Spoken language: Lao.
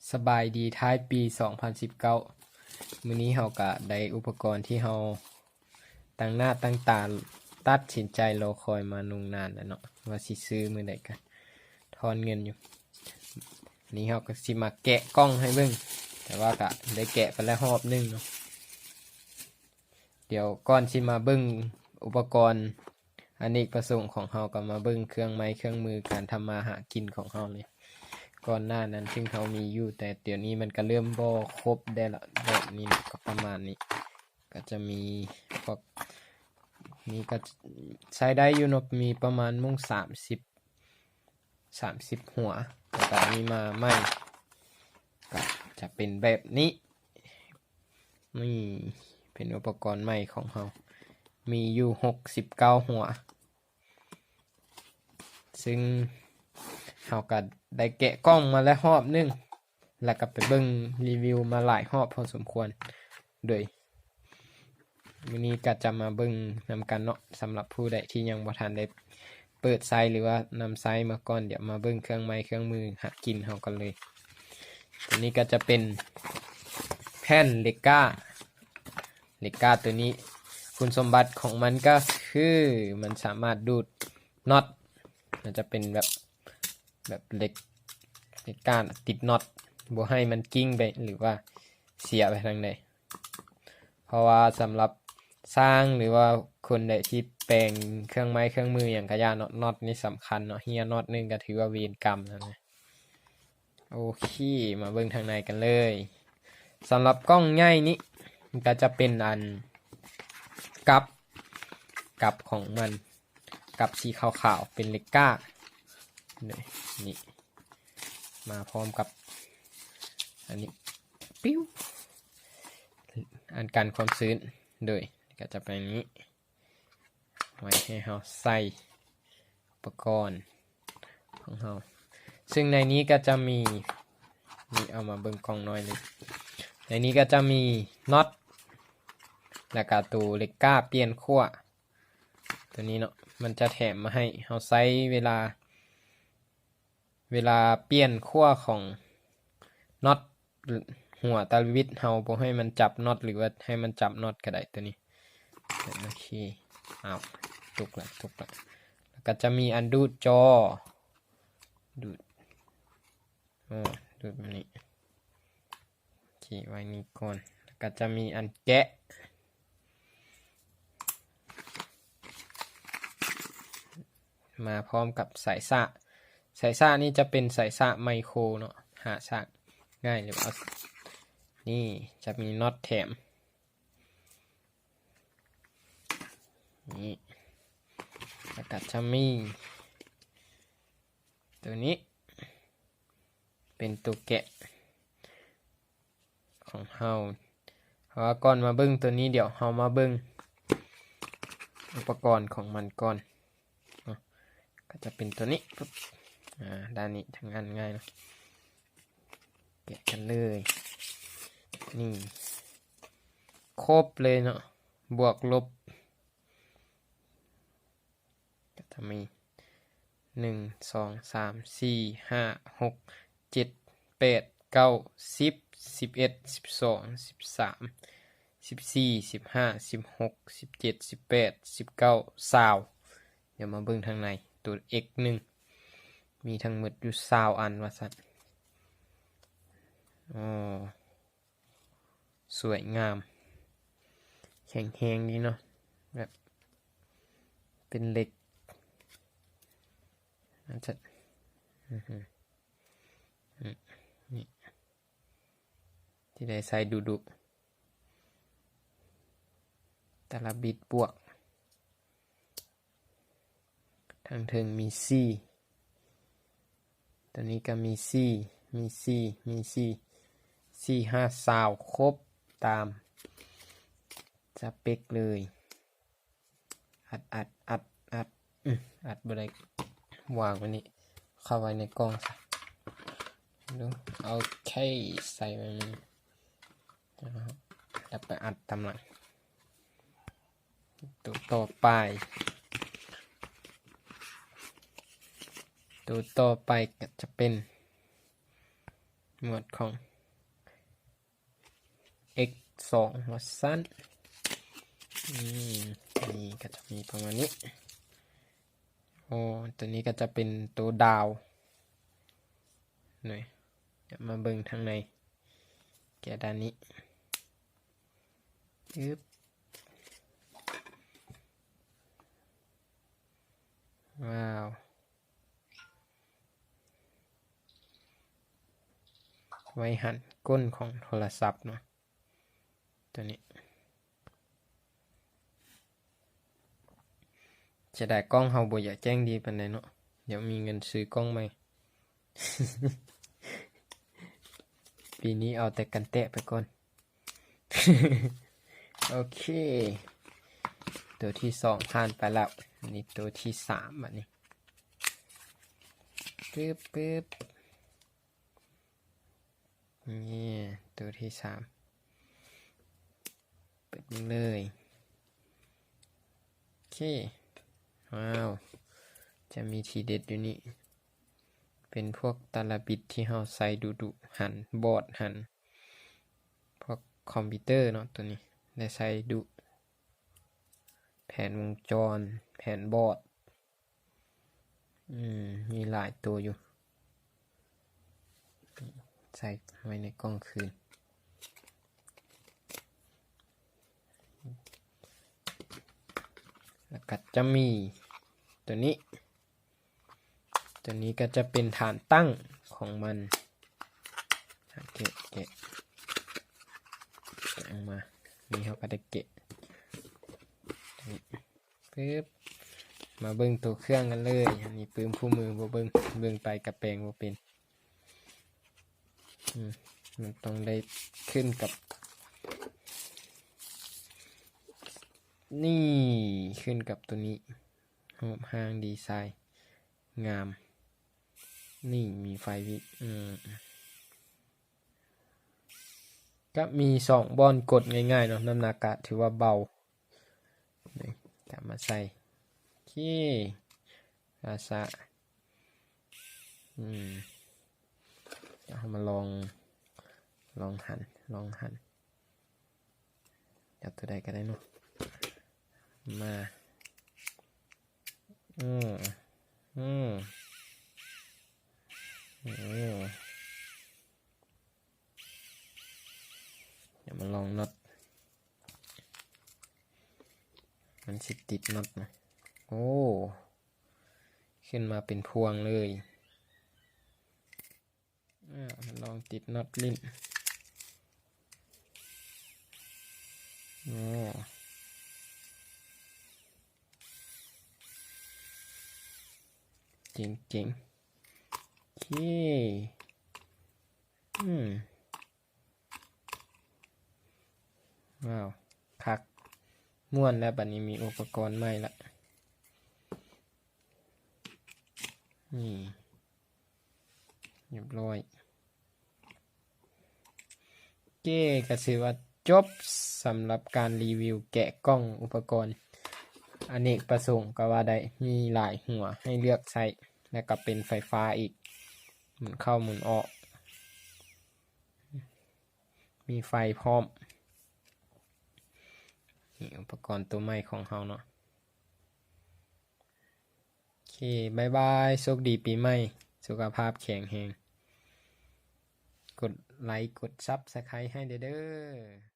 ສະບາຍດີທ້າຍປີສອງພັນສິບເກົ້າ ມື້ນີ້ເຮົາກະໄດ້ອຸປະກອນທີ່ເຮົາຕັ້ງໜ້າຕັ້ງຕາຕັດສິນໃຈລໍຄອຍມານົງນານແລ້ວເນາະ ວ່າຊິຊື້ມື້ໃດກະທອນເງິນຢູ່. ນີ້ເຮົາກະຊິມາແກະກ່ອງໃຫ້ເບິ່ງ ແຕ່ວ່າກະໄດ້ແກະໄປແລ້ວຮອບໜຶ່ງເນາະ. ດຽວກ່ອນຊິມາເບິ່ງອຸປະກອນ ອະເນກປະສົງຂອງເຮົາ ກະມາເບິ່ງເຄື່ອງໄມ້ເຄື່ອງມືການທຳມາຫາກິນຂອງເຮົາເລີຍ. ກ່ອນໜ້ານັ້ນເຊິ່ງເຮົາມີຢູ່ ແຕ່ດຽວນີ້ມັນກະເລີ່ມບໍ່ຄົບແດ່ລະ ແບບນີ້ນະ ກະປະມານນີ້ ກະຈະມີພວກນີ້ກະໃຊ້ໄດ້ຢູ່ເນາະ ມີປະມານມຸ້ງສາມສິບ ສາມສິບຫົວ ແລ້ວກະມີມາໃໝ່ ກະຈະເປັນແບບນີ້. ນີ້ເປັນອຸປະກອນໃໝ່ຂອງເຮົາ ມີຢູ່ຫົກສິບເກົ້າຫົວ ຊຶ່ງເຮົາກະໄດ້ແກະກ່ອງມາແລ້ວຮອບໜຶ່ງ ແລ້ວກະໄປເບິ່ງຣີວິວມາຫຼາຍຮອບພໍສົມຄວນ ໂດຍ ມື້ນີ້ກະຈະມາເບິ່ງນຳກັນເນາະ ສຳລັບຜູ້ໃດທີ່ຍັງບໍ່ທັນໄດ້ເປີດໃຊ້ ຫຼືວ່ານຳໃຊ້ມາກ່ອນ. ດຽວມາເບິ່ງເຄື່ອງໄມ້ເຄື່ອງມືຫາກິນເຮົາກັນເລີຍ. ໂຕນີ້ກະຈະເປັນແຜ່ນເຫຼັກກ້າ ເຫຼັກກ້າໂຕນີ້ ຄຸນສົມບັດຂອງມັນກະຄືມັນສາມາດດູດນັອດ ມັນຈະເປັນແບບ ແບບເຫຼັກ ເຫຼັກກ້ານຕິດນັອດ ບໍ່ໃຫ້ມັນກິ້ງໄປ ຫຼືວ່າເສຍໄປທາງໃດ. ເພາະວ່າສຳລັບຊ່າງ ຫຼືວ່າຄົນໃດທີ່ແປງເຄື່ອງໄມ້ເຄື່ອງມືຫຍັງກະຢ່າເນາະ ນັອດນີ້ສຳຄັນເນາະ ເຮຍນັອດໜຶ່ງກະຖືວ່າເວນກຳແລ້ວນະ. ໂອເຄ ມາເບິ່ງທາງໃນກັນເລີຍ. ສຳລັບກ່ອງໃຫຍ່ນີ້ ມັນກະຈະເປັນອັນ ກັບ ກັບຂອງມັນ ກັບສີຂາວໆ ເປັນເຫຼັກກ້າ ນີ້ ນີ້ ມາພ້ອມກັບອັນນີ້ ປິວ ອັນກັນຄວາມຊື້ນ ໂດຍ ກະຈະເປັນອັນນີ້ ໄວ້ໃຫ້ເຮົາໃສ່ອຸປະກອນຂອງເຮົາ ຊຶ່ງໃນນີ້ກະຈະມີ ນີ້ ເອົາມາເບິ່ງກ່ອງນ້ອຍເລີຍ ໃນນີ້ກະຈະມີນັອດ ແລ້ວກະໂຕເຫຼັກກ້າປ່ຽນຂົ້ວ ໂຕນີ້ເນາະ ມັນຈະແຖມມາໃຫ້ເຮົາໃຊ້ເວລາ ເວລາປ່ຽນຂົ້ວຂອງນັອດ ຫົວຕາລິວິດ ເຮົາບໍ່ໃຫ້ມັນຈັບນັອດ ຫຼືວ່າໃຫ້ມັນຈັບນັອດກະໄດ້ ໂຕນີ້ ໂອເຄ ອ້າວ ຕົກລະ ຕົກລະ. ແລ້ວກະຈະມີອັນດູດຈໍ ດູດ ໂອ້ ດູດມານີ້ ໂອເຄ ໄວ້ນີ້ກ່ອນ. ແລ້ວກະຈະມີອັນແກະ ມາພ້ອມກັບສາຍສາກ ສາຍສາກນີ້ຈະເປັນສາຍສາກໄມໂຄຣເນາະ ຫາສາກງ່າຍ ຫຼືວ່າ ນີ້ຈະມີນັອດແຖມ ນີ້ ແລ້ວກະຈະມີໂຕນີ້ ເປັນໂຕແກະຂອງເຮົາ. ເພາະວ່າກ່ອນມາເບິ່ງໂຕນີ້ ດຽວເຮົາມາເບິ່ງອຸປະກອນຂອງມັນກ່ອນເນາະ ກະຈະເປັນໂຕນີ້ ປຶບ ອາ ດ້ານນີ້ທຳງານງ່າຍເນາະ ແກະກັນເລີຍ ນີ້ ຄົບເລີຍເນາະ ບວກລົບ ກະຈະມີ ໜຶ່ງ ສອງ ສາມ ສີ່ ຫ້າ ຫົກ ເຈັດ ແປດ ເກົ້າ ສິບ ສິບເອັດ ສິບສອງ ສິບສາມ ສິບສີ່ ສິບຫ້າ ສິບຫົກ ສິບເຈັດ ສິບແປດ ສິບເກົ້າ ຊາວ. ດຽວມາເບິ່ງທາງໃນ ໂຕເອັກໜຶ່ງ ມີທັງໝົດຢູ່ຊາວອັນວ່າຊັ້ນ. ອໍ ສວຍງາມ ແຂງແຮງດີເນາະ ແບບເປັນເຫຼັກ ອາດຈະ ອື ນີ້ ທີ່ໄດ້ໃຊ້ດຸໆ ຕະລະບິດບວກ ທາງເທິງມີສີ່ ໂຕນີ້ກະມີສີ່ ມີສີ່ ມີສີ່ ສີ່ ຫ້າ ຊາວ ຄົບຕາມສະເປັກເລີຍ. ອັດ ອັດ ອັດ ອັດ ອື ອັດບໍ່ໄດ້ ວາງໄວ້ນີ້ ເຂົ້າໄວ້ໃນກ່ອງຊະ ໂອເຄ ໃສ່ໄວ້ນີ້ ແລ້ວໄປອັດຕາມຫຼັງ. ໂຕຕໍ່ໄປ ໂຕຕໍ່ໄປກະຈະເປັນ ໝວດຂອງ ເອັກສອງ ວ່າຊັ້ນ. ອືມ ນີ້ກໍຈະມີປະມານນີ້. ໂອ້ ຕົວນີ້ກໍຈະເປັນຕົວດາວ. ນີ້ ດຽວມາເບິ່ງທາງໃນ ແກະດ້ານນີ້. ອຶບ ວ້າວ. ໄວ້ຫັນກົ້ນຂອງໂທລະສັບເນາະ ຕົວນີ້. ເສຍດາຍກ້ອງເຮົາບໍ່ຢາກແຈ້ງດີປານໃດເນາະ. ດຽວມີເງິນຊື້ກ້ອງໃໝ່. ປີນີ້ເອົາແຕ່ກັນແຕະໄປກ່ອນ. ໂອເຄ ຕົວທີສອງຜ່ານໄປແລ້ວ. ອັນນີ້ຕົວທີສາມ ບາດນີ້. ປຶບ ປຶບ. ນີ້ ຕົວທີສາມ ເປີດເບິ່ງເລີຍ. ໂອເຄ ວ້າວ ຈະມີທີເດັດຢູ່ນີ້ ເປັນພວກຕາລະບິດທີ່ເຮົາໃສ່ດຸໆ ຫັນບອດ ຫັນພວກຄອມພິວເຕີເນາະ. ຕົວນີ້ໄດ້ໃສ່ດຸ ແຜນວົງຈອນ ແຜນບອດ. ອືມ ມີຫຼາຍຕົວຢູ່ ໃສ່ໄວ້ໃນກ່ອງຄືນ. ແລ້ວກໍຈະມີຕົວນີ້ ຕົວນີ້ກໍຈະເປັນຖານຕັ້ງຂອງມັນ. ແກະ ແກະ ແກະອອກມາ ນີ້ເຮົາກໍໄດ້ແກະ ປຶບ ມາເບິ່ງໂຕເຄື່ອງກັນເລີຍ. ອັນນີ້ປຶ້ມຄູ່ມືບໍ່ເບິ່ງ ເບິ່ງໄປກະແປງບໍ່ເປັນ. ອືມ ມັນຕ້ອງໄດ້ຂຶ້ນກັບ ນີ້ ຂຶ້ນກັບໂຕນີ້ ຮູບຮ່າງດີໄຊງາມ. ນີ້ມີໄຟວິ ອືມ ກະມີສອງບ່ອນກົດງ່າຍໆເນາະ. ນ້ຳໜັກກະຖືວ່າເບົາ. ນີ້ ກະມາໃສ່ ໂອເຄ ຊ້າໆ. ອືມ ດຽວເຮົາມາລອງ ລອງຫັນ ລອງຫັນ ຈັບຕົວໃດກໍໄດ້ເນາະ. ມາ ອືມ ອືມ ອືມ. ດຽວມາລອງນັອດ ມັນຊິຕິດນັອດນະ. ໂອ້ ຂຶ້ນມາເປັນພວງເລີຍ. ອາ ລອງຕິດນັອດຫຼິ້ນ. ໂອ້ ເກັ່ງໆ. ໂອເຄ ອືມ ວ້າວ ຄັກ ມ່ວນແລ້ວ. ບັດນີ້ມີອຸປະກອນໃໝ່ລະ ນີ້ ຮຽບຮ້ອຍ. ເກ ກໍຖືວ່າຈົບສຳລັບການຣີວິວແກະກ່ອງອຸປະກອນອະເນກປະສົງກໍວ່າໄດ້. ມີຫຼາຍຫົວໃຫ້ເລືອກໃຊ້ ແລະ ກໍເປັນໄຟຟ້າອີກ ໝູນເຂົ້າໝູນອອກ ມີໄຟພ້ອມ. ນີ້ອຸປະກອນໂຕໃໝ່ຂອງເຮົາເນາະ. ໂອເຄ ບາຍບາຍ ໂຊກດີປີໃໝ່ ສຸຂະພາບແຂງແຮງ. ກົດໄລ ກົດຊັບສະໄຄຣບ໌ໃຫ້ແດ່ເດີ້.